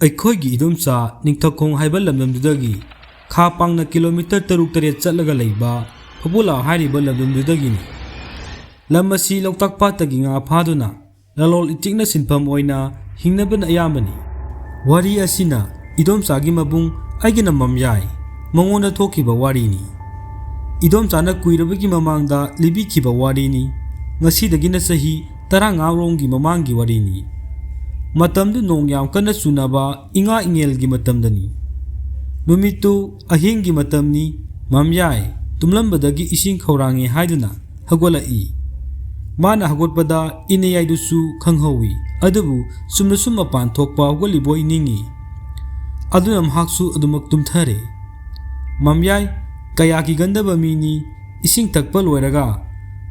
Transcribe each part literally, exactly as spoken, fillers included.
ꯑꯩꯈꯣꯏꯒꯤ ꯏꯗꯣꯝꯆꯥ ꯅꯤꯡꯊꯧꯈꯣꯡ ꯍꯥꯏꯕ ꯂꯝꯗꯝꯗꯨꯗꯒꯤ ꯈꯥ ꯄꯥꯡꯅ ꯀꯤꯂꯣꯃꯤꯇꯔ ꯇꯔꯨꯛ ꯇꯔꯦꯠ ꯆꯠꯂꯒ ꯂꯩꯕ ꯐꯕꯨꯂꯥ ꯍꯥꯏꯔꯤꯕ ꯂꯝꯗꯝꯗꯨꯗꯒꯤꯅꯤ꯫ ꯂꯝ ꯑꯁꯤ ꯂꯣꯛꯇꯥꯛ ꯄꯥꯠꯇꯒꯤ ꯉꯥ ꯐꯥꯗꯨꯅ ꯂꯂꯣꯜ ꯏꯇꯤꯛꯅ ꯁꯤꯟꯐꯝ ꯑꯣꯏꯅ ꯍꯤꯡꯅꯕꯅ ꯑꯌꯥꯝꯕꯅꯤ꯫ ꯋꯥꯔꯤ ꯑꯁꯤꯅ ꯏꯗꯣꯝꯆꯥꯒꯤ ꯃꯕꯨꯡ ꯑꯩꯒꯤꯅ ꯃꯝꯌꯥꯏ ꯃꯉꯣꯟꯗ ꯊꯣꯛꯈꯤꯕ ꯋꯥꯔꯤꯅꯤ꯫ ꯏꯗꯣꯝꯆꯥꯅ ꯀꯨꯏꯔꯕꯒꯤ ꯃꯃꯥꯡꯗ ꯂꯤꯕꯤꯈꯤꯕ ꯋꯥꯔꯤꯅꯤ꯫ ꯉꯁꯤꯗꯒꯤꯅ ꯆꯍꯤ ꯇꯔꯥꯃꯉꯥ ꯔꯣꯝꯒꯤ ꯃꯃꯥꯡꯒꯤ ꯋꯥꯔꯤꯅꯤ꯫ ꯃꯇꯝꯗꯨ ꯅꯣꯡ ꯌꯥꯝ ꯀꯟꯅ ꯆꯨꯅꯕ ꯏꯉꯥ ꯏꯉꯦꯜꯒꯤ ꯃꯇꯝꯗꯅꯤ꯫ ꯅꯨꯃꯤꯠꯇꯨ ꯑꯍꯤꯡꯒꯤ ꯃꯇꯝꯅꯤ꯫ ꯃꯝꯌꯥꯏ ꯇꯨꯝꯂꯝꯕꯗꯒꯤ ꯏꯁꯤꯡ ꯈꯧꯔꯥꯡꯉꯦ ꯍꯥꯏꯗꯨꯅ ꯍꯧꯒꯠꯂꯛꯏ꯫ ꯃꯥꯅ ꯍꯧꯒꯠꯄꯗ ꯏꯅꯦꯌꯥꯏꯗꯨꯁꯨ ꯈꯪꯍꯧꯏ, ꯑꯗꯨꯕꯨ ꯆꯨꯝꯅ ꯁꯨꯝ ꯃꯄꯥꯟ ꯊꯣꯛꯄ ꯍꯧꯒꯠꯂꯤꯕꯣꯏ ꯅꯤꯡꯏ꯫ ꯑꯗꯨꯅ ꯃꯍꯥꯛꯁꯨ ꯑꯗꯨꯃꯛ ꯇꯨꯝꯊꯔꯦ꯫ ꯃꯝꯌꯥꯏ ꯀꯌꯥ ꯀꯤꯒꯟꯗꯕ ꯃꯤꯅꯤ꯫ ꯏꯁꯤꯡ ꯊꯛꯄ ꯂꯣꯏꯔꯒ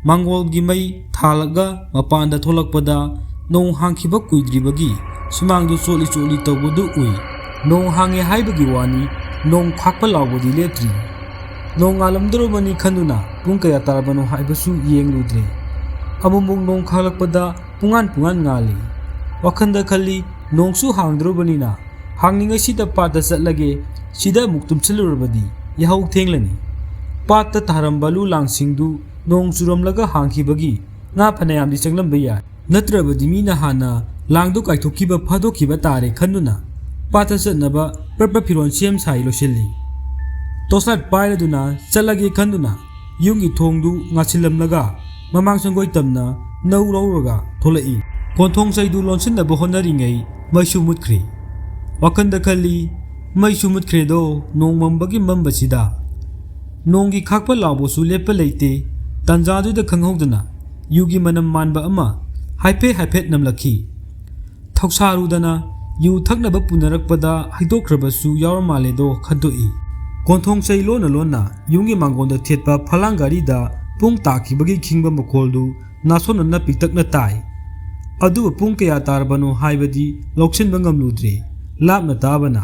ꯃꯥꯡꯒꯣꯜꯒꯤ ꯃꯩ ꯊꯥꯜꯂꯒ ꯃꯄꯥꯟꯗ ꯊꯣꯛꯂꯛꯄꯗ ꯅꯣꯡ ꯍꯥꯡꯈꯤꯕ ꯀꯨꯏꯗ꯭ꯔꯤꯕꯒꯤ ꯁꯨꯃꯥꯡꯗꯨ ꯆꯣꯠꯂꯤ ꯆꯣꯠꯂꯤ ꯇꯧꯕꯗꯨ ꯎꯏ꯫ ꯅꯣꯡ ꯍꯥꯡꯉꯦ ꯍꯥꯏꯕꯒꯤ ꯋꯥꯅꯤ, ꯅꯣꯡ ꯈꯥꯛꯄ ꯂꯥꯎꯕꯗꯤ ꯂꯦꯞꯇ꯭ꯔꯤ꯫ ꯅꯣꯡ ꯉꯥꯜꯂꯝꯗꯧꯔꯕꯅꯤ ꯈꯟꯗꯨꯅ ꯄꯨꯡ ꯀꯌꯥ ꯇꯥꯔꯕꯅꯣ ꯍꯥꯏꯕꯁꯨ ꯌꯦꯡꯂꯨꯗ꯭ꯔꯦ꯫ ꯑꯃꯨꯛꯃꯨꯛ ꯅꯣꯡ ꯈꯥꯛꯂꯛꯄꯗ ꯄꯨꯡꯉꯥꯟ ꯄꯨꯡꯉꯥꯟ ꯉꯥꯜꯂꯤ꯫ ꯋꯥꯈꯜꯗ ꯈꯜꯂꯤ, ꯅꯣꯡꯁꯨ ꯍꯥꯡꯗ꯭ꯔꯕꯅꯤꯅ ꯍꯥꯡꯅꯤꯡꯉꯩꯁꯤꯗ ꯄꯥꯠꯇ ꯆꯠꯂꯒꯦ, ꯁꯤꯗ ꯑꯃꯨꯛ ꯇꯨꯝꯁꯤꯜꯂꯨꯔꯕꯗꯤ ꯌꯥꯍꯧ ꯊꯦꯡꯂꯅꯤ꯫ ꯄꯥꯠꯇ ꯊꯥꯔꯝꯕ ꯂꯨ ꯂꯥꯡꯁꯤꯡꯗꯨ ꯅꯣꯡ ꯆꯨꯔꯝꯂꯒ ꯍꯥꯡꯈꯤꯕꯒꯤ ꯉꯥ ꯐꯅꯌꯥꯝꯗꯤ ꯆꯪꯂꯝꯕ ꯌꯥꯏ꯫ ꯅꯠꯇ꯭ꯔꯕꯗꯤ ꯃꯤꯅ ꯍꯥꯟꯅ ꯂꯥꯡꯗꯨ ꯀꯥꯏꯊꯣꯛꯈꯤꯕ ꯐꯥꯗꯣꯛꯈꯤꯕ ꯇꯥꯔꯦ ꯈꯟꯗꯨꯅ ꯄꯥꯠꯇ ꯆꯠꯅꯕ ꯄ꯭ꯔꯞ ꯄ꯭ꯔꯞ ꯐꯤꯔꯣꯜ ꯁꯦꯝ ꯁꯥꯏ ꯂꯣꯏꯁꯤꯜꯂꯤ꯫ ꯇꯣꯁꯂꯥꯏꯠ ꯄꯥꯏꯔꯗꯨꯅ ꯆꯠꯂꯒꯦ ꯈꯟꯗꯨꯅ ꯌꯨꯝꯒꯤ ꯊꯣꯡꯗꯨ ꯉꯥꯁꯤꯜꯂꯝꯂꯒ ꯃꯃꯥꯡ ꯁꯪꯒꯣꯏ ꯇꯝꯅ ꯅꯧ ꯂꯧꯔꯒ ꯊꯣꯛꯂꯛꯏ꯫ ꯀꯣꯟꯊꯣꯡ ꯆꯩꯗꯨ ꯂꯣꯟꯁꯤꯟꯅꯕ ꯍꯣꯠꯅꯔꯤꯉꯩ ꯃꯩꯁꯨ ꯃꯨꯠꯈ꯭ꯔꯦ꯫ ꯋꯥꯈꯜꯗ ꯈꯜꯂꯤ, ꯃꯩꯁꯨ ꯃꯨꯠꯈ꯭ꯔꯦꯗꯣ, ꯅꯣꯡ ꯃꯝꯕꯒꯤ ꯃꯝꯕꯁꯤꯗ꯫ ꯅꯣꯡꯒꯤ ꯈꯥꯛꯄ ꯂꯥꯎꯕꯁꯨ ꯂꯦꯞꯄ ꯂꯩꯇꯦ꯫ ꯇꯥꯟꯖꯥꯗꯨꯗ ꯈꯪꯍꯧꯗꯅ ꯌꯨꯒꯤ ꯃꯅꯝ ꯃꯥꯟꯕ ꯑꯃ ꯍꯥꯏꯐꯦꯠ ꯍꯥꯏꯐꯦꯠ ꯅꯝꯂꯛꯈꯤ꯫ ꯊꯧꯁꯥꯔꯨꯗꯅ ꯌꯨ ꯊꯛꯅꯕ ꯄꯨꯅꯔꯛꯄꯗ ꯍꯩꯗꯣꯛꯈ꯭ꯔꯕꯁꯨ ꯌꯥꯎꯔ ꯃꯥꯜꯂꯦꯗꯣ ꯈꯟꯗꯣꯛꯏ꯫ ꯀꯣꯟꯊꯣꯡ ꯆꯩ ꯂꯣꯟꯅ ꯂꯣꯟꯅ ꯌꯨꯝꯒꯤ ꯃꯥꯡꯒꯣꯟꯗ ꯊꯦꯠꯄ ꯐꯂꯥꯡ ꯘꯔꯤꯗ ꯄꯨꯡ ꯇꯥꯈꯤꯕꯒꯤ ꯈꯤꯡꯕ ꯃꯈꯣꯜꯗꯨ ꯅꯥꯁꯣꯟꯅꯅ ꯄꯤꯛꯇꯛꯅ ꯇꯥꯏ꯫ ꯑꯗꯨꯕꯨ ꯄꯨꯡ ꯀꯌꯥ ꯇꯥꯔꯕꯅꯣ ꯍꯥꯏꯕꯗꯤ ꯂꯧꯁꯤꯟꯕ ꯉꯝꯂꯨꯗ꯭ꯔꯦ, ꯂꯥꯞꯅ ꯇꯥꯕꯅ꯫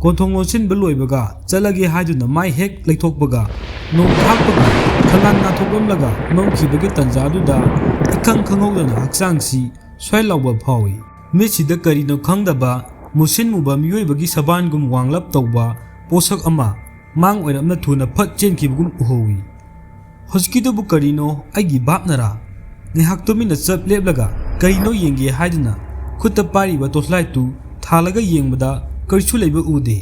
ꯀꯣꯟꯊꯣꯡ ꯂꯣꯟꯁꯤꯟꯕ ꯂꯣꯏꯕꯒ ꯆꯠꯂꯒꯦ ꯍꯥꯏꯗꯨꯅ ꯃꯥꯏ ꯍꯦꯛ ꯂꯩꯊꯣꯛꯄꯒ ꯅꯣꯡ ꯈꯥꯛꯄꯒ ꯈꯂꯥꯡ ꯅꯥꯟꯊꯣꯛꯂꯝꯂꯒ ꯃꯝꯈꯤꯕꯒꯤ ꯇꯟꯖꯥꯗꯨꯗ ꯏꯈꯪ ꯈꯪꯍꯧꯗꯅ ꯍꯛꯆꯥꯡꯁꯤ ꯁ꯭ꯋꯥꯏ ꯂꯥꯎꯕ ꯐꯥꯎꯏ꯫ ꯃꯤꯠꯁꯤꯗ ꯀꯔꯤꯅꯣ ꯈꯪꯗꯕ ꯃꯨꯁꯤꯟ ꯃꯨꯕ ꯃꯤꯑꯣꯏꯕꯒꯤ ꯁꯕꯥꯟꯒꯨꯝ ꯋꯥꯡꯂꯞ ꯇꯧꯕ ꯄꯣꯠꯁꯛ ꯑꯃ ꯃꯥꯡ ꯑꯣꯏꯔꯞꯅ ꯊꯨꯅ ꯐꯠ ꯆꯦꯟꯈꯤꯕꯒꯨꯝ ꯎꯍꯧꯏ꯫ "ꯍꯧꯖꯤꯛꯀꯤꯗꯨꯕꯨ ꯀꯔꯤꯅꯣ? ꯑꯩꯒꯤ ꯚꯥꯞꯅꯔꯥ?" ꯉꯥꯏꯍꯥꯛ ꯇꯨꯃꯤꯟꯅ ꯆꯞ ꯂꯦꯞꯂꯒ ꯀꯔꯤꯅꯣ ꯌꯦꯡꯒꯦ ꯍꯥꯏꯗꯨꯅ ꯈꯨꯠꯇ ꯄꯥꯏꯔꯤꯕ ꯇꯣꯔꯆꯂꯥꯏꯠꯇꯨ ꯊꯥꯜꯂꯒ ꯌꯦꯡꯕꯗ ꯀꯔꯤꯁꯨ ꯂꯩꯕ ꯎꯗꯦ꯫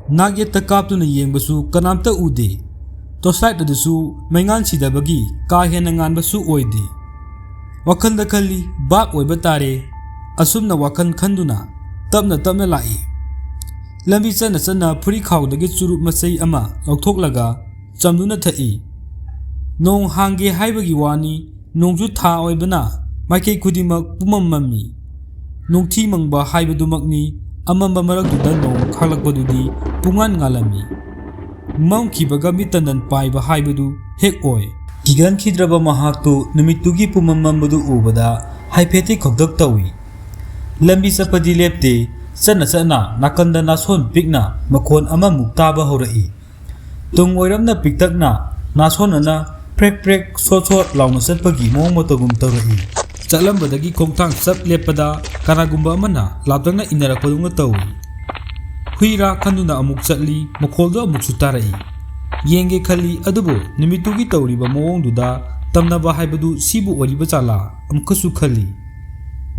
ꯅꯥꯛ ꯌꯦꯠꯇ ꯀꯥꯞꯇꯨꯅ ꯌꯦꯡꯕꯁꯨ ꯀꯅꯥꯝꯇ ꯎꯗꯦ꯫ ꯇꯣꯔꯆꯂꯥꯏꯠ ꯑꯗꯨꯁꯨ ꯃꯩꯉꯥꯟ ꯁꯤꯗꯕꯒꯤ ꯀꯥ ꯍꯦꯟꯅ ꯉꯥꯟꯕꯁꯨ ꯑꯣꯏꯗꯦ꯫ ꯋꯥꯈꯜꯗ ꯈꯜꯂꯤ, "ꯚꯥꯞ ꯑꯣꯏꯕ ꯇꯥꯔꯦ"꯫ ꯑꯁꯨꯝꯅ ꯋꯥꯈꯜ ꯈꯟꯗꯨꯅ ꯇꯞꯅ ꯇꯞꯅ ꯂꯥꯛꯏ꯫ ꯂꯝꯕꯤ ꯆꯠꯅ ꯆꯠꯅ ꯐꯨꯔꯤꯠꯈꯥꯎꯗꯒꯤ ꯆꯨꯔꯨꯞ ꯃꯆꯩ ꯑꯃ ꯂꯧꯊꯣꯛꯂꯒ ꯆꯝꯗꯨꯅ ꯊꯛꯏ꯫ ꯅꯣꯡ ꯍꯥꯡꯒꯦ ꯍꯥꯏꯕꯒꯤ ꯋꯥꯅꯤ, ꯅꯣꯡꯖꯨ ꯊꯥ ꯑꯣꯏꯕꯅ ꯃꯥꯏꯀꯩ ꯈꯨꯗꯤꯡꯃꯛ ꯄꯨꯝꯃꯝ ꯃꯝꯃꯤ꯫ ꯅꯣꯡꯊꯤ ꯃꯪꯕ ꯍꯥꯏꯕꯗꯨꯃꯛꯅꯤ, ꯑꯃꯝꯕ ꯃꯔꯛꯇꯨꯗ ꯅꯣꯡ ꯈꯥꯛꯂꯛꯄꯗꯨꯗꯤ ꯄꯨꯡꯉꯥꯟ ꯉꯥꯜꯂꯝꯃꯤ꯫ ꯃꯝꯈꯤꯕꯒ ꯃꯤꯠ ꯇꯟꯗꯟ ꯄꯥꯏꯕ ꯍꯥꯏꯕꯗꯨ ꯍꯦꯛ ꯑꯣꯏ꯫ ꯀꯤꯒꯟꯈꯤꯗ꯭ꯔꯕ ꯃꯍꯥꯛꯇꯨ ꯅꯨꯃꯤꯠꯇꯨꯒꯤ ꯄꯨꯝꯃꯝ ꯃꯝꯕꯗꯨ ꯎꯕꯗ ꯍꯥꯏꯐꯦꯠꯇꯤ ꯈꯧꯇꯛ ꯇꯧꯏ꯫ ꯂꯝꯕꯤ ꯆꯠꯄꯗꯤ ꯂꯦꯞꯇꯦ, ꯆꯠꯅ ꯆꯠꯅ ꯅꯥꯀꯟꯗ ꯅꯥꯁꯣꯟ ꯄꯤꯛꯅ ꯃꯈꯣꯟ ꯑꯃꯃꯨꯛ ꯇꯥꯕ ꯍꯧꯔꯛꯏ꯫ ꯇꯨꯡ ꯑꯣꯏꯔꯞꯅ ꯄꯤꯛꯇꯛꯅ ꯅꯥꯁꯣꯟꯅꯅ ꯄ꯭ꯔꯦꯛ ꯄ꯭ꯔꯦꯛ ꯁꯣꯠ ꯁꯣꯠ ꯂꯥꯎꯅ ꯆꯠꯄꯒꯤ ꯃꯑꯣꯡ ꯃꯇꯧꯒꯨꯝ ꯇꯧꯔꯛꯏ꯫ ꯆꯠꯂꯝꯕꯗꯒꯤ ꯈꯣꯡꯊꯥꯡ ꯆꯞ ꯂꯦꯞꯄꯗ ꯀꯅꯥꯒꯨꯝꯕ ꯑꯃꯅ ꯂꯥꯞꯇꯛꯅ ꯏꯟꯅꯔꯛꯄꯗꯧꯅ ꯇꯧꯏ꯫ ꯍꯨꯏꯔꯥ ꯈꯟꯗꯨꯅ ꯑꯃꯨꯛ ꯆꯠꯂꯤ, ꯃꯈꯣꯜꯗꯣ ꯑꯃꯨꯛꯁꯨ ꯇꯥꯔꯛꯏ꯫ ꯌꯦꯡꯒꯦ ꯈꯜꯂꯤ, ꯑꯗꯨꯕꯨ ꯅꯨꯃꯤꯠꯇꯨꯒꯤ ꯇꯧꯔꯤꯕ ꯃꯑꯣꯡꯗꯨꯗ ꯇꯝꯅꯕ ꯍꯥꯏꯕꯗꯨ ꯁꯤꯕꯨ ꯑꯣꯏꯔꯤꯕ ꯖꯥꯠꯂꯥ ꯑꯃꯨꯛꯀꯁꯨ ꯈꯜꯂꯤ꯫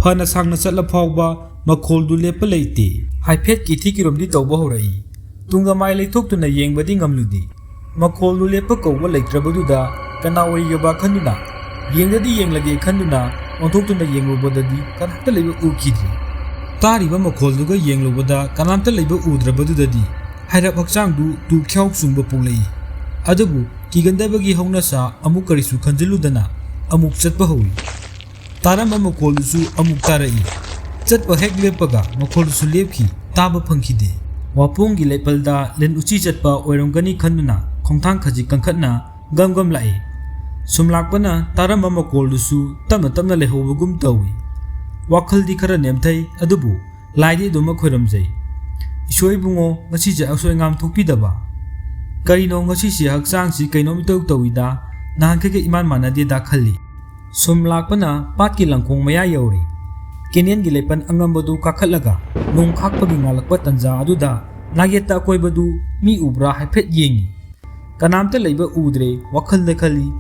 ꯐꯅ ꯁꯥꯡꯅ ꯆꯠꯂ ꯐꯥꯎꯕ ꯃꯈꯣꯜꯗꯨ ꯂꯦꯞꯄ ꯂꯩꯇꯦ꯫ ꯍꯥꯏꯐꯦꯠ ꯀꯤꯊꯤ ꯀꯤꯔꯣꯝꯗꯤ ꯇꯧꯕ ꯍꯧꯔꯛꯏ꯫ ꯇꯨꯡꯗ ꯃꯥꯏ ꯂꯩꯊꯣꯛꯇꯨꯅ ꯌꯦꯡꯕꯗꯤ ꯉꯝꯂꯨꯗꯦ꯫ ꯃꯈꯣꯜꯗꯨ ꯂꯦꯞꯄ ꯀꯧꯕ ꯂꯩꯇ꯭ꯔꯕꯗꯨꯗ ꯀꯅꯥ ꯑꯣꯏꯔꯤꯒꯕ ꯈꯟꯗꯨꯅ, ꯌꯦꯡꯗꯗꯤ ꯌꯦꯡꯂꯒꯦ ꯈꯟꯗꯨꯅ ꯑꯣꯟꯊꯣꯛꯇꯨꯅ ꯌꯦꯡꯂꯨꯕꯗꯗꯤ ꯀꯅꯥꯝꯇ ꯂꯩꯕ ꯎꯈꯤꯗ꯭ꯔꯦ꯫ ꯇꯥꯔꯤꯕ ꯃꯈꯣꯜꯗꯨꯒ ꯌꯦꯡꯂꯨꯕꯗ ꯀꯅꯥꯝꯇ ꯂꯩꯕ ꯎꯗ꯭ꯔꯕꯗꯨꯗꯗꯤ ꯍꯥꯏꯔꯞ ꯍꯛꯆꯥꯡꯗꯨ ꯇꯨ ꯈ꯭ꯌꯥꯎ ꯆꯨꯡꯕ ꯄꯣꯛꯂꯛꯏ꯫ ꯑꯗꯨꯕꯨ ꯀꯤꯒꯟꯗꯕꯒꯤ ꯍꯧꯅꯁꯥ ꯑꯃꯨꯛ ꯀꯔꯤꯁꯨ ꯈꯟꯖꯤꯜꯂꯨꯗꯅ ꯑꯃꯨꯛ ꯆꯠꯄ ꯍꯧꯏ꯫ ꯇꯥꯔꯝꯕ ꯃꯈꯣꯜꯗꯨꯁꯨ ꯑꯃꯨꯛ ꯇꯥꯔꯛꯏ꯫ ꯆꯠꯄ ꯍꯦꯛ ꯂꯦꯞꯄꯒ ꯃꯈꯣꯜꯗꯨꯁꯨ ꯂꯦꯞꯈꯤ, ꯇꯥꯕ ꯐꯪꯈꯤꯗꯦ꯫ ꯋꯥꯄꯣꯡꯒꯤ ꯂꯩꯄꯜꯗ ꯂꯤꯟ ꯎꯆꯤ ꯆꯠꯄ ꯑꯣꯏꯔꯝꯒꯅꯤ ꯈꯟꯗꯨꯅ ꯈꯣꯡꯊꯥꯡ ꯈꯖꯤꯛ ꯀꯟꯈꯠꯅ ꯒꯝ ꯒꯝ ꯂꯥꯛꯏ꯫ ꯁꯨꯝ ꯂꯥꯛꯄꯅ ꯇꯥꯔꯝꯕ ꯃꯈꯣꯜꯗꯨꯁꯨ ꯇꯞꯅ ꯇꯞꯅ ꯂꯩꯍꯧꯕꯒꯨꯝ ꯇꯧꯏ꯫ ꯋꯥꯈꯜꯗꯤ ꯈꯔ ꯅꯦꯝꯊꯩ, ꯑꯗꯨꯕꯨ ꯂꯥꯏꯗꯤ ꯑꯗꯨꯃꯛ ꯈꯣꯏꯔꯝꯖꯩ꯫ "ꯏꯁꯣꯔ ꯏꯕꯨꯡꯉꯣ, ꯉꯁꯤꯁꯦ ꯑꯁꯣꯏ ꯑꯉꯥꯝ ꯊꯣꯛꯄꯤꯗꯕ꯫ ꯀꯔꯤꯅꯣ ꯉꯁꯤꯁꯦ ꯍꯛꯆꯥꯡꯁꯤ ꯀꯩꯅꯣꯝ ꯏꯇꯧ ꯇꯧꯏꯗ, ꯅꯍꯥꯟꯈꯩꯒ ꯏꯃꯥꯟ ꯃꯥꯟꯅꯗꯦꯗ" ꯈꯜꯂꯤ꯫ ꯁꯨꯝ ꯂꯥꯛꯄꯅ ꯄꯥꯠꯀꯤ ꯂꯪꯈꯣꯡ ꯃꯌꯥ ꯌꯧꯔꯦ꯫ ꯀꯦꯅꯦꯜꯒꯤ ꯂꯩꯄꯟ ꯑꯉꯝꯕꯗꯨ ꯀꯥꯈꯠꯂꯒ ꯅꯣꯡ ꯈꯥꯛꯄꯒꯤ ꯉꯥꯜꯂꯛꯄ ꯇꯟꯖꯥ ꯑꯗꯨꯗ ꯅꯥꯌꯦꯠꯇ ꯑꯀꯣꯏꯕꯗꯨ ꯃꯤ ꯎꯕ꯭ꯔꯥ ꯍꯥꯏꯐꯦꯠ ꯌꯦꯡꯉꯤ꯫ ꯀꯅꯥꯝꯇ ꯂꯩꯕ ꯎꯗ꯭ꯔꯦ꯫ ꯋꯥꯈꯜꯗ ꯈꯜꯂꯤ,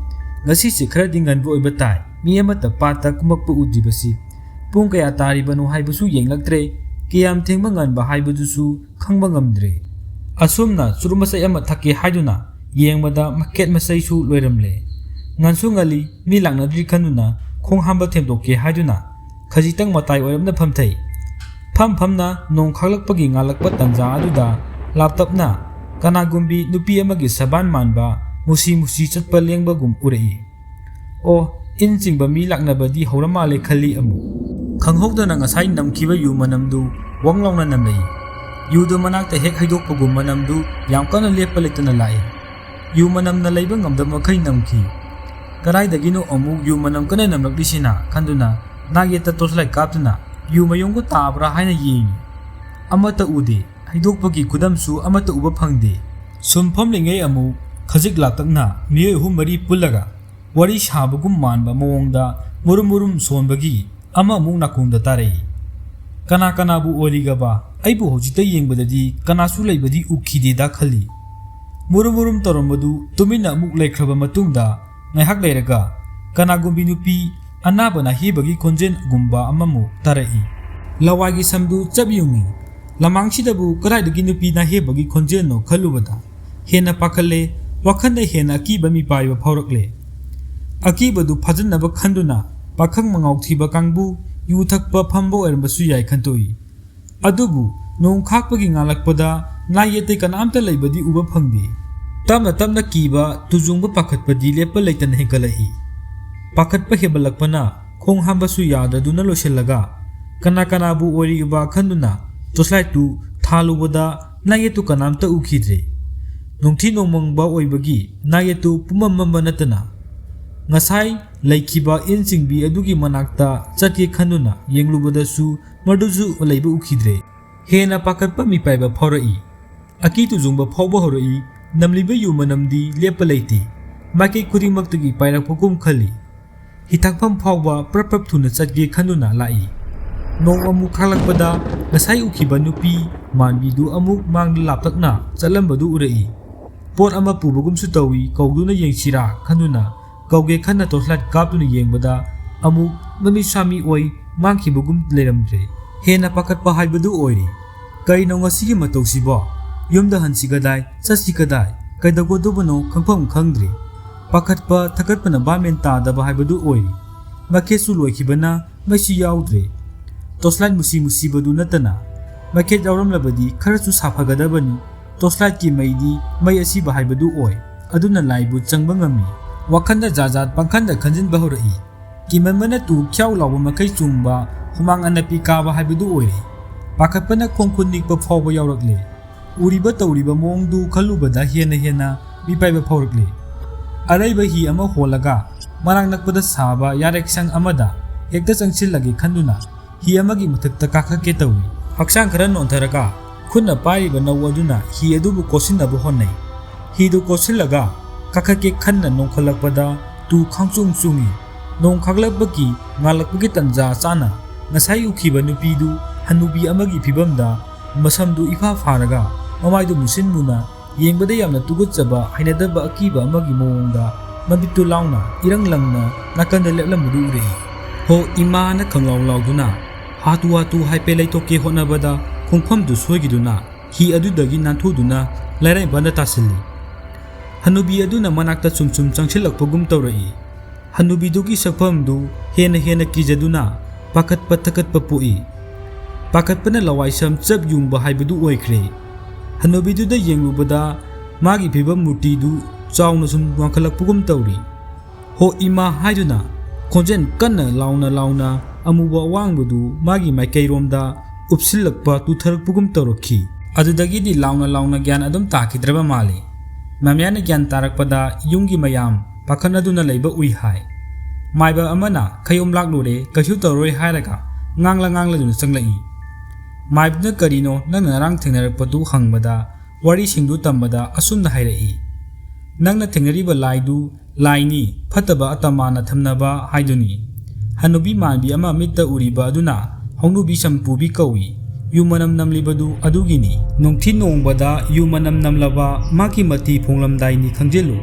"ꯉꯁꯤꯁꯦ ꯈꯔꯗꯤ ꯉꯟꯕ ꯑꯣꯏꯕ ꯇꯥꯏ, ꯃꯤ ꯑꯃꯠꯇ ꯄꯥꯠꯇ ꯀꯨꯝꯃꯛꯄ ꯎꯗ꯭ꯔꯤꯕꯁꯤ꯫ ꯄꯨꯡ ꯀꯌꯥ ꯇꯥꯔꯤꯕꯅꯣ ꯍꯥꯏꯕꯁꯨ ꯌꯦꯡꯂꯛꯇ꯭ꯔꯦ, ꯀꯌꯥꯝ ꯊꯦꯡꯕ ꯉꯟꯕ ꯍꯥꯏꯕꯗꯨꯁꯨ ꯈꯪꯕ ꯉꯝꯗ꯭ꯔꯦ"꯫ ꯑꯁꯨꯝꯅ ꯆꯨꯔꯨꯞ ꯃꯆꯩ ꯑꯃ ꯊꯛꯀꯦ ꯍꯥꯏꯗꯨꯅ ꯌꯦꯡꯕꯗ ꯃꯈꯦꯠ ꯃꯆꯩꯁꯨ ꯂꯣꯏꯔꯝꯂꯦ꯫ ꯉꯟꯁꯨ ꯉꯜꯂꯤ, ꯃꯤ ꯂꯥꯛꯅꯗ꯭ꯔꯤ ꯈꯟꯗꯨꯅ ꯈꯣꯡ ꯍꯥꯝꯕ ꯊꯦꯡꯗꯣꯛꯀꯦ ꯍꯥꯏꯗꯨꯅ ꯈꯖꯤꯛꯇꯪ ꯃꯇꯥꯏ ꯑꯣꯏꯔꯞꯅ ꯐꯝꯊꯩ꯫ ꯐꯝ ꯐꯝꯅ ꯅꯣꯡ ꯈꯥꯛꯂꯛꯄꯒꯤ ꯉꯥꯜꯂꯛꯄ ꯇꯟꯖꯥ ꯑꯗꯨꯗ ꯂꯥꯞꯇꯞꯅ ꯀꯅꯥꯒꯨꯝꯕꯤ ꯅꯨꯄꯤ ꯑꯃꯒꯤ ꯁꯕꯥꯟ ꯃꯥꯟꯕ ꯃꯨꯁꯤ ꯃꯨꯁꯤ ꯆꯠꯄ ꯂꯦꯡꯕꯒꯨꯝ ꯎꯔꯛꯏ꯫ "ꯑꯣ, ꯏꯟ ꯆꯤꯡꯕ ꯃꯤ ꯂꯥꯛꯅꯕꯗꯤ ꯍꯧꯔ ꯃꯥꯜꯂꯦ" ꯈꯜꯂꯤ ꯑꯃꯨꯛ꯫ ꯈꯪꯍꯧꯗꯅ ꯉꯁꯥꯏ ꯅꯝꯈꯤꯕ ꯌꯨ ꯃꯅꯝꯗꯨ ꯋꯪ ꯂꯥꯎꯅ ꯅꯝꯂꯛꯏ꯫ ꯌꯨꯗꯨ ꯃꯅꯥꯛꯇ ꯍꯦꯛ ꯍꯩꯗꯣꯛꯄꯒꯨꯝ ꯃꯅꯝꯗꯨ ꯌꯥꯝ ꯀꯟꯅ ꯂꯦꯞꯄ ꯂꯩꯇꯅ ꯂꯥꯛꯏ꯫ ꯌꯨ ꯃꯅꯝꯅ ꯂꯩꯕ ꯉꯝꯗꯕ ꯃꯈꯩ ꯅꯝꯈꯤ꯫ "ꯀꯗꯥꯏꯗꯒꯤꯅꯣ ꯑꯃꯨꯛ ꯌꯨ ꯃꯅꯝ ꯀꯟꯅ ꯅꯝꯂꯛꯂꯤꯁꯤꯅ?" ꯈꯟꯗꯨꯅ ꯅꯥꯛ ꯌꯦꯠꯇ ꯇꯣꯔꯆꯂꯥꯏꯠ ꯀꯥꯞꯇꯨꯅ ꯌꯨ ꯃꯌꯣꯝꯒ ꯇꯥꯕ꯭ꯔꯥ ꯍꯥꯏꯅ ꯌꯦꯡꯉꯤ꯫ ꯑꯃꯠꯇ ꯎꯗꯦ꯫ ꯍꯩꯗꯣꯛꯄꯒꯤ ꯈꯨꯗꯝꯁꯨ ꯑꯃꯠꯇ ꯎꯕ ꯐꯪꯗꯦ꯫ ꯁꯨꯝ ꯐꯝꯂꯤꯉꯩ ꯑꯃꯨꯛ ꯈꯖꯤꯛ ꯂꯥꯞꯇꯛꯅ ꯃꯤꯑꯣꯏ ꯑꯍꯨꯝ ꯃꯔꯤ ꯄꯨꯜꯂꯒ ꯋꯥꯔꯤ ꯁꯥꯕꯒꯨꯝ ꯃꯥꯟꯕ ꯃꯑꯣꯡꯗ ꯃꯨꯔꯨꯝ ꯃꯨꯔꯨꯝ ꯁꯣꯟꯕꯒꯤ ꯑꯃ ꯑꯃꯨꯛ ꯅꯥꯀꯣꯡꯗ ꯇꯥꯔꯛꯏ꯫ "ꯀꯅꯥ ꯀꯅꯥꯕꯨ ꯑꯣꯏꯔꯤꯒꯕ? ꯑꯩꯕꯨ ꯍꯧꯖꯤꯛꯇ ꯌꯦꯡꯕꯗꯗꯤ ꯀꯅꯥꯁꯨ ꯂꯩꯕꯗꯤ ꯎꯈꯤꯗꯦꯗ" ꯈꯜꯂꯤ꯫ ꯃꯨꯔꯨꯝ ꯃꯨꯔꯨꯝ ꯇꯧꯔꯝꯕꯗꯨ ꯇꯨꯃꯤꯟꯅ ꯑꯃꯨꯛ ꯂꯩꯈ꯭ꯔꯕ ꯃꯇꯨꯡꯗ ꯉꯥꯏꯍꯥꯛ ꯂꯩꯔꯒ ꯀꯅꯥꯒꯨꯝꯕꯤ ꯅꯨꯄꯤ ꯑꯅꯥꯕ ꯅꯥꯍꯦꯕꯒꯤ ꯈꯣꯟꯖꯦꯜꯒꯨꯝꯕ ꯑꯃꯃꯨꯛ ꯇꯥꯔꯛꯏ꯫ ꯂꯋꯥꯏꯒꯤ ꯁꯝꯗꯨ ꯆꯞ ꯌꯨꯡꯏ꯫ ꯂꯃꯥꯡꯁꯤꯗꯕꯨ ꯀꯗꯥꯏꯗꯒꯤ ꯅꯨꯄꯤ ꯅꯥꯍꯦꯕꯒꯤ ꯈꯣꯟꯖꯦꯜꯅꯣ ꯈꯜꯂꯨꯕꯗ ꯍꯦꯟꯅ ꯄꯥꯈꯠꯂꯦ, ꯋꯥꯈꯜꯗ ꯍꯦꯟꯅ ꯑꯀꯤꯕ ꯃꯤꯄꯥꯏꯕ ꯐꯥꯎꯔꯛꯂꯦ꯫ ꯑꯀꯤꯕꯗꯨ ꯐꯥꯖꯤꯟꯅꯕ ꯈꯟꯗꯨꯅ ꯄꯥꯈꯪ ꯃꯉꯥꯎ ꯊꯤꯕ ꯀꯥꯡꯕꯨ ꯌꯨ ꯊꯛꯄ ꯐꯝꯕ ꯑꯣꯏꯔꯝꯕꯁꯨ ꯌꯥꯏ ꯈꯟꯇꯣꯛꯏ꯫ ꯑꯗꯨꯕꯨ ꯅꯣꯡ ꯈꯥꯛꯄꯒꯤ ꯉꯥꯜꯂꯛꯄꯗ ꯅꯥꯌꯦꯠꯇꯩ ꯀꯅꯥꯝꯇ ꯂꯩꯕꯗꯤ ꯎꯕ ꯐꯪꯗꯦ꯫ ꯇꯞꯅ ꯇꯞꯅ ꯀꯤꯕ, ꯇꯨꯖꯨꯡꯕ, ꯄꯥꯈꯠꯄꯗꯤ ꯂꯦꯞꯄ ꯂꯩꯇꯅ ꯍꯦꯟꯒꯠꯂꯛꯏ꯫ ꯄꯥꯈꯠꯄ ꯍꯦꯟꯒꯠꯂꯛꯄꯅ ꯈꯣꯡ ꯍꯥꯝꯕꯁꯨ ꯌꯥꯗꯗꯨꯅ ꯂꯣꯏꯁꯤꯜꯂꯒ ꯀꯅꯥ ꯀꯅꯥꯕꯨ ꯑꯣꯏꯔꯤꯕ ꯈꯟꯗꯨꯅ ꯇꯣꯔꯆꯂꯥꯏꯠꯇꯨ ꯊꯥꯜꯂꯨꯕꯗ ꯅꯥꯌꯦꯠꯇꯨ ꯀꯅꯥꯝꯇ ꯎꯈꯤꯗ꯭ꯔꯦ꯫ ꯅꯨꯡꯊꯤ ꯅꯣꯡꯃꯪꯕ ꯑꯣꯏꯕꯒꯤ ꯅꯥꯌꯦꯠꯇꯨ ꯄꯨꯝꯃꯝ ꯃꯝꯕ ꯅꯠꯇꯅ ꯉꯁꯥꯏ ꯂꯩꯈꯤꯕ ꯏꯟ ꯆꯤꯡꯕꯤ ꯑꯗꯨꯒꯤ ꯃꯅꯥꯛꯇ ꯆꯠꯀꯦ ꯈꯟꯗꯨꯅ ꯌꯦꯡꯂꯨꯕꯗꯁꯨ ꯃꯗꯨꯁꯨ ꯂꯩꯕ ꯎꯈꯤꯗ꯭ꯔꯦ꯫ ꯍꯦꯟꯅ ꯄꯥꯈꯠꯄ ꯃꯤꯄꯥꯏꯕ ꯐꯥꯎꯔꯛꯏ꯫ ꯑꯀꯤ ꯇꯨꯖꯨꯡꯕ ꯐꯥꯎꯕ ꯍꯧꯔꯛꯏ꯫ ꯅꯝꯂꯤꯕ ꯌꯨ ꯃꯅꯝꯗꯤ ꯂꯦꯞꯄ ꯂꯩꯇꯦ꯫ ꯃꯥꯏꯀꯩ ꯈꯨꯗꯤꯡꯃꯛꯇꯒꯤ ꯄꯥꯏꯔꯛꯄꯒꯨꯝ ꯈꯜꯂꯤ꯫ ꯍꯤꯊꯥꯡꯐꯝ ꯐꯥꯎꯕ ꯄ꯭ꯔꯞ ꯄ꯭ꯔꯞ ꯊꯨꯅ ꯆꯠꯀꯦ ꯈꯟꯗꯨꯅ ꯂꯥꯛꯏ꯫ ꯅꯣꯡ ꯑꯃꯨꯛ ꯈꯥꯛꯂꯛꯄꯗ ꯉꯁꯥꯏ ꯎꯈꯤꯕ ꯅꯨꯄꯤ ꯃꯥꯟꯕꯤꯗꯨ ꯑꯃꯨꯛ ꯃꯥꯡꯗ ꯂꯥꯞꯇꯛꯅ ꯆꯠꯂꯝꯕꯗꯨ ꯎꯔꯛꯏ꯫ ꯄꯣꯠ ꯑꯃ ꯄꯨꯕꯒꯨꯝꯁꯨ ꯇꯧꯏ, ꯀꯧꯗꯨꯅ ꯌꯦꯡꯁꯤꯔꯥ ꯈꯟꯗꯨꯅ ꯀꯧꯒꯦ ꯈꯟꯅ torchlight ꯀꯥꯞꯇꯨꯅ ꯌꯦꯡꯕꯗ ꯑꯃꯨꯛ ꯃꯃꯤꯠ ꯁꯥꯃꯤ ꯑꯣꯏ ꯃꯥꯡꯈꯤꯕꯒꯨꯝ ꯂꯩꯔꯝꯗ꯭ꯔꯦ꯫ ꯍꯦꯟꯅ ꯄꯥꯈꯠꯄ ꯍꯥꯏꯕꯗꯨ ꯑꯣꯏꯔꯤ꯫ ꯀꯩꯅꯣ ꯉꯁꯤꯒꯤ ꯃꯇꯧꯁꯤꯕꯣ? ꯌꯨꯝꯗ ꯍꯟꯁꯤ ꯀꯗꯥꯏ, ꯆꯠꯁꯤ ꯀꯗꯥꯏ, ꯀꯩꯗꯧꯒꯗꯧꯕꯅꯣ ꯈꯪꯐꯝ ꯈꯪꯗ꯭ꯔꯦ꯫ ꯄꯥꯈꯠꯄ ꯊꯀꯠꯄꯅ ꯚꯥꯞ ꯃꯦꯟ ꯇꯥꯗꯕ ꯍꯥꯏꯕꯗꯨ ꯑꯣꯏꯔꯤ꯫ ꯃꯩꯈꯦꯠꯁꯨ ꯂꯣꯏꯈꯤꯕꯅ ꯃꯩꯁꯨ ꯌꯥꯎꯗ꯭ꯔꯦ꯫ Torchlight ꯃꯨꯁꯤ ꯃꯨꯁꯤꯕꯗꯨ ꯅꯠꯇꯅ ꯃꯩꯈꯦꯠ ꯌꯥꯎꯔꯝꯂꯕꯗꯤ ꯈꯔꯁꯨ ꯁꯥꯐꯒꯗꯕꯅꯤ꯫ Torchlightꯀꯤ ꯃꯩꯗꯤ ꯃꯩ ꯑꯁꯤꯕ ꯍꯥꯏꯕꯗꯨ ꯑꯣꯏ꯫ ꯑꯗꯨꯅ ꯂꯥꯏꯕꯨ ꯆꯪꯕ ꯉꯝꯃꯤ꯫ ꯋꯥꯈꯜꯗ ꯖꯥꯠ ꯖꯥꯠ ꯄꯪꯈꯟꯗ ꯈꯟꯖꯤꯟꯕ ꯍꯧꯔꯛꯏ꯫ ꯀꯤꯃꯟꯕꯅ ꯇꯨ ꯈ꯭ꯌꯥꯎ ꯂꯥꯎꯕ ꯃꯈꯩ ꯆꯣꯡꯕ, ꯍꯨꯃꯥꯡ ꯑꯅꯞꯄꯤ ꯀꯥꯕ ꯍꯥꯏꯕꯗꯨ ꯑꯣꯏꯔꯦ꯫ ꯄꯥꯈꯠꯄꯅ ꯈꯣꯡ ꯈꯨꯠ ꯅꯤꯛꯄ ꯐꯥꯎꯕ ꯌꯥꯎꯔꯛꯂꯦ꯫ ꯎꯔꯤꯕ ꯇꯧꯔꯤꯕ ꯃꯑꯣꯡꯗꯨ ꯈꯜꯂꯨꯕꯗ ꯍꯦꯟꯅ ꯍꯦꯟꯅ ꯃꯤꯄꯥꯏꯕ ꯐꯥꯎꯔꯛꯂꯦ꯫ ꯑꯔꯩꯕ ꯍꯤ ꯑꯃ ꯍꯣꯜꯂꯒ ꯃꯅꯥꯛ ꯅꯛꯄꯗ ꯁꯥꯕ ꯌꯥꯔꯦꯛꯁꯪ ꯑꯃꯗ ꯍꯦꯛꯇ ꯆꯪꯁꯤꯜꯂꯒꯦ ꯈꯟꯗꯨꯅ ꯍꯤ ꯑꯃꯒꯤ ꯃꯊꯛꯇ ꯀꯥꯈꯠꯀꯦ ꯇꯧꯏ꯫ ꯍꯛꯆꯥꯡ ꯈꯔ ꯅꯣꯟꯊꯔꯒ ꯈꯨꯠꯅ ꯄꯥꯏꯔꯤꯕ ꯅꯧ ꯑꯗꯨꯅ ꯍꯤ ꯑꯗꯨꯕꯨ ꯀꯣꯠꯁꯤꯟꯅꯕ ꯍꯣꯠꯅꯩ꯫ ꯍꯤꯗꯨ ꯀꯣꯠꯁꯤꯜꯂꯒ ꯀꯥꯈꯠꯀꯦ ꯈꯟꯅ ꯅꯣꯡꯈꯠꯂꯛꯄꯗ ꯇꯨ ꯈꯪꯆꯨꯡ ꯆꯨꯡꯏ꯫ ꯅꯣꯡ ꯈꯥꯛꯂꯛꯄꯒꯤ ꯉꯥꯜꯂꯛꯄꯒꯤ ꯇꯟꯖꯥ ꯆꯥꯅ ꯉꯁꯥꯏ ꯎꯈꯤꯕ ꯅꯨꯄꯤꯗꯨ ꯍꯅꯨꯕꯤ ꯑꯃꯒꯤ ꯐꯤꯕꯝꯗ ꯃꯁꯝꯗꯨ ꯏꯐꯥ ꯐꯥꯔꯒ ꯃꯃꯥꯏꯗꯨ ꯃꯨꯁꯤꯟ ꯃꯨꯅ ꯌꯦꯡꯕꯗ ꯌꯥꯝꯅ ꯇꯨꯀꯠꯆꯕ, ꯍꯩꯅꯗꯕ ꯑꯀꯤꯕ ꯑꯃꯒꯤ ꯃꯑꯣꯡꯗ ꯃꯃꯤꯠꯇꯨ ꯂꯥꯎꯅ ꯏꯔꯪ ꯂꯪꯅ ꯅꯥꯀꯟꯗ ꯂꯦꯞꯂꯝꯕꯗꯨ ꯎꯔꯛꯏ꯫ "ꯍꯣ ꯏꯃꯥꯅ" ꯈꯪꯂꯥꯎ ꯂꯥꯎꯗꯨꯅ ꯍꯥꯇꯨ ꯍꯥꯇꯨ ꯍꯥꯏꯐꯦꯠ ꯂꯩꯊꯣꯛꯀꯦ ꯍꯣꯠꯅꯕꯗ ꯈꯣꯡꯐꯝꯗꯨ ꯁꯣꯏꯈꯤꯗꯨꯅ ꯍꯤ ꯑꯗꯨꯗꯒꯤ ꯅꯥꯟꯊꯨꯗꯨꯅ ꯂꯩꯔꯥꯏꯕꯟꯗ ꯇꯥꯁꯤꯜꯂꯤ꯫ ꯍꯅꯨꯕꯤ ꯑꯗꯨꯅ ꯃꯅꯥꯛꯇ ꯁꯨꯝ ꯁꯨꯝ ꯆꯪꯁꯤꯜꯂꯛꯄꯒꯨꯝ ꯇꯧꯔꯛꯏ꯫ ꯍꯅꯨꯕꯤꯗꯨꯒꯤ ꯁꯛꯐꯝꯗꯨ ꯍꯦꯟꯅ ꯍꯦꯟꯅ ꯀꯤꯖꯗꯨꯅ ꯄꯥꯈꯠꯄ ꯊꯀꯠꯄ ꯄꯣꯛꯏ꯫ ꯄꯥꯈꯠꯄꯅ ꯂꯋꯥꯏ ꯁꯝ ꯆꯞ ꯌꯨꯡꯕ ꯍꯥꯏꯕꯗꯨ ꯑꯣꯏꯈ꯭ꯔꯦ꯫ ꯍꯅꯨꯕꯤꯗꯨꯗ ꯌꯦꯡꯂꯨꯕꯗ ꯃꯥꯒꯤ ꯐꯤꯕꯝ ꯃꯨꯔꯇꯤꯗꯨ ꯆꯥꯎꯅ ꯁꯨꯝ ꯋꯥꯡꯈꯠꯂꯛꯄꯒꯨꯝ ꯇꯧꯔꯤ꯫ "ꯍꯣ ꯏꯃꯥ" ꯍꯥꯏꯗꯨꯅ ꯈꯣꯟꯖꯦꯜ ꯀꯟꯅ ꯂꯥꯎꯅ ꯂꯥꯎꯅ ꯑꯃꯨꯕ ꯑꯋꯥꯡꯕꯗꯨ ꯃꯥꯒꯤ ꯃꯥꯏꯀꯩꯔꯣꯝꯗ ꯎꯞꯁꯤꯜꯂꯛꯄ ꯇꯨꯊꯔꯛꯄꯒꯨꯝ ꯇꯧꯔꯛꯈꯤ꯫ ꯑꯗꯨꯗꯒꯤꯗꯤ ꯂꯥꯎꯅ ꯂꯥꯎꯅ ꯒ꯭ꯌꯥꯟ ꯑꯗꯨꯝ ꯇꯥꯈꯤꯗ꯭ꯔꯕ ꯃꯥꯜꯂꯤ꯫ ꯃꯃꯤꯌꯥꯅ ꯒ꯭ꯌꯥꯟ ꯇꯥꯔꯛꯄꯗ ꯌꯨꯝꯒꯤ ꯃꯌꯥꯝ ꯄꯥꯈꯠꯅꯗꯨꯅ ꯂꯩꯕ ꯎꯏ ꯍꯥꯏ꯫ ꯃꯥꯏꯕ ꯑꯃꯅ "ꯈꯌꯣꯝ ꯂꯥꯛꯂꯨꯔꯦ, ꯀꯩꯁꯨ ꯇꯧꯔꯣꯏ" ꯍꯥꯏꯔꯒ ꯉꯥꯡꯂ ꯉꯥꯡꯂꯗꯨꯅ ꯆꯪꯂꯛꯏ꯫ ꯃꯥꯏꯕꯅ "ꯀꯔꯤꯅꯣ ꯅꯪꯅ ꯉꯔꯥꯡ ꯊꯦꯡꯅꯔꯛꯄꯗꯨ?" ꯍꯪꯕꯗ ꯋꯥꯔꯤꯁꯤꯡꯗꯨ ꯇꯝꯕꯗ ꯑꯁꯨꯝꯅ ꯍꯥꯏꯔꯛꯏ, "ꯅꯪꯅ ꯊꯦꯡꯅꯔꯤꯕ ꯂꯥꯏꯗꯨ ꯂꯥꯏꯅꯤ, ꯐꯠꯇꯕ ꯑꯇꯃꯥꯅ ꯊꯝꯅꯕ ꯍꯥꯏꯗꯨꯅꯤ꯫ ꯍꯅꯨꯕꯤ ꯃꯥꯟꯕꯤ ꯑꯃ ꯃꯤꯠꯇ ꯎꯔꯤꯕ ꯑꯗꯨꯅ ꯍꯧꯅꯨꯕꯤ ꯁꯝ ꯄꯨꯕꯤ ꯀꯧꯏ꯫ ꯌꯨ ꯃꯅꯝ ꯅꯝꯂꯤꯕꯗꯨ ꯑꯗꯨꯒꯤꯅꯤ꯫ ꯅꯨꯡꯊꯤ ꯅꯣꯡꯕꯗ ꯌꯨ ꯃꯅꯝ ꯅꯝꯂꯕ ꯃꯥꯒꯤ ꯃꯊꯤ ꯐꯣꯡꯂꯝꯗꯥꯏꯅꯤ ꯈꯪꯖꯤꯜꯂꯨ꯫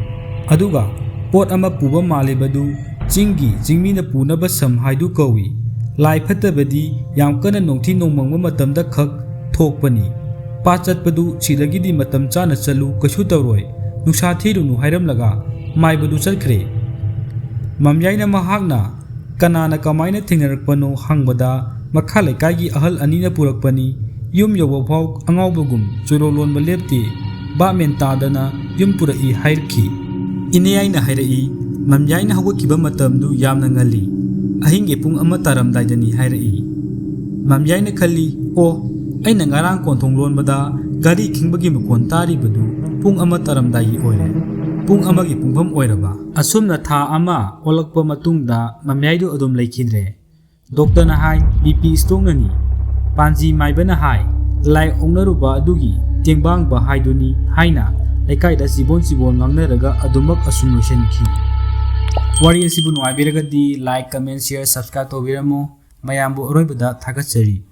ꯑꯗꯨꯒ ꯄꯣꯠ ꯑꯃ ꯄꯨꯕ ꯃꯥꯜꯂꯤꯕꯗꯨ ꯆꯤꯡꯒꯤ ꯆꯤꯡꯃꯤꯅ ꯄꯨꯅꯕ ꯁꯝ ꯍꯥꯏꯗꯨ ꯀꯧꯏ꯫ ꯂꯥꯏ ꯐꯠꯇꯕꯗꯤ ꯌꯥꯝ ꯀꯟꯅ ꯅꯣꯡꯊꯤ ꯅꯣꯡꯃꯪꯕ ꯃꯇꯝꯗ ꯈꯛ ꯊꯣꯛꯄꯅꯤ꯫ ꯄꯥꯠ ꯆꯠꯄꯗꯨ ꯁꯤꯗꯒꯤꯗꯤ ꯃꯇꯝ ꯆꯥꯅ ꯆꯠꯂꯨ, ꯀꯩꯁꯨ ꯇꯧꯔꯣꯏ, ꯅꯨꯡꯁꯥ ꯊꯤꯔꯨꯅꯨ ꯍꯥꯏꯔꯝꯂꯒ ꯃꯥꯏꯕꯗꯨ ꯆꯠꯈ꯭ꯔꯦ꯫ ꯃꯝꯌꯥꯏꯅ ꯃꯍꯥꯛꯅ ꯀꯅꯥꯅ ꯀꯃꯥꯏꯅ ꯊꯦꯡꯅꯔꯛꯄꯅꯣ ꯍꯪꯕꯗ ꯃꯈꯥ ꯂꯩꯀꯥꯏꯒꯤ ꯑꯍꯜ ꯑꯅꯤꯅ ꯄꯨꯔꯛꯄꯅꯤ꯫ ꯌꯨꯝ ꯌꯧꯕ ꯐꯥꯎ ꯑꯉꯥꯎꯕꯒꯨꯝ ꯆꯨꯔꯣ ꯂꯣꯟꯕ ꯂꯦꯞꯇꯦ꯫ ꯚꯥꯞ ꯃꯦꯟ ꯇꯥꯗꯅ ꯌꯨꯝ ꯄꯨꯔꯛꯏ ꯍꯥꯏꯔꯛꯈꯤ꯫ ꯏꯅꯦꯌꯥꯏꯅ ꯍꯥꯏꯔꯛꯏ, ꯃꯝꯌꯥꯏꯅ ꯍꯧꯒꯠꯈꯤꯕ ꯃꯇꯝꯗꯨ ꯌꯥꯝꯅ ꯉꯜꯂꯤ꯫ ꯑꯍꯤꯡꯒꯤ ꯄꯨꯡ ꯑꯃ ꯇꯥꯔꯝꯗꯥꯏꯗꯅꯤ ꯍꯥꯏꯔꯛꯏ꯫ ꯃꯝꯌꯥꯏꯅ ꯈꯜꯂꯤ, ꯑꯣ, ꯑꯩꯅ ꯉꯔꯥꯡ ꯀꯣꯟꯊꯣꯡ ꯂꯣꯟꯕꯗ ꯘꯔꯤ ꯈꯤꯡꯕꯒꯤ ꯃꯈꯣꯟ ꯇꯥꯔꯤꯕꯗꯨ ꯄꯨꯡ ꯑꯃ ꯇꯥꯔꯝꯗꯥꯏꯒꯤ ꯑꯣꯏꯔꯦ꯫ ꯄꯨꯡ ꯑꯃꯒꯤ ꯄꯨꯡꯐꯝ ꯑꯣꯏꯔꯕ꯫ ꯑꯁꯨꯝꯅ ꯊꯥ ꯑꯃ ꯑꯣꯜꯂꯛꯄ ꯃꯇꯨꯡꯗ ꯃꯝꯌꯥꯏꯗꯨ ꯑꯗꯨꯝ ꯂꯩꯈꯤꯗ꯭ꯔꯦ꯫ ꯗꯣꯛꯇꯔꯅ ꯍꯥꯏ, "ꯕꯤ ꯄꯤ ꯁ꯭ꯇꯣꯛꯅꯅꯤ"꯫ ꯄꯥꯟꯖꯤ ꯃꯥꯏꯕꯅ ꯍꯥꯏ, "ꯂꯥꯏ ꯑꯣꯛꯅꯔꯨꯕ ꯑꯗꯨꯒꯤ ꯇꯦꯡꯕꯥꯡꯕ ꯍꯥꯏꯗꯨꯅꯤ" ꯍꯥꯏꯅ ꯂꯩꯀꯥꯏꯗ ꯆꯤꯕꯣꯟ ꯆꯤꯕꯣꯟ ꯉꯥꯡꯅꯔꯒ ꯑꯗꯨꯃꯛ ꯑꯁꯨꯝ ꯂꯣꯏꯁꯤꯟꯈꯤ꯫ ꯋꯥꯔꯤ ꯑꯁꯤꯕꯨ ꯅꯨꯡꯉꯥꯏꯕꯤꯔꯒꯗꯤ like, comment, share, subscribe ꯇꯧꯕꯤꯔꯝꯃꯨ꯫ ꯃꯌꯥꯝꯕꯨ ꯑꯔꯣꯏꯕꯗ ꯊꯥꯒꯠꯆꯔꯤ꯫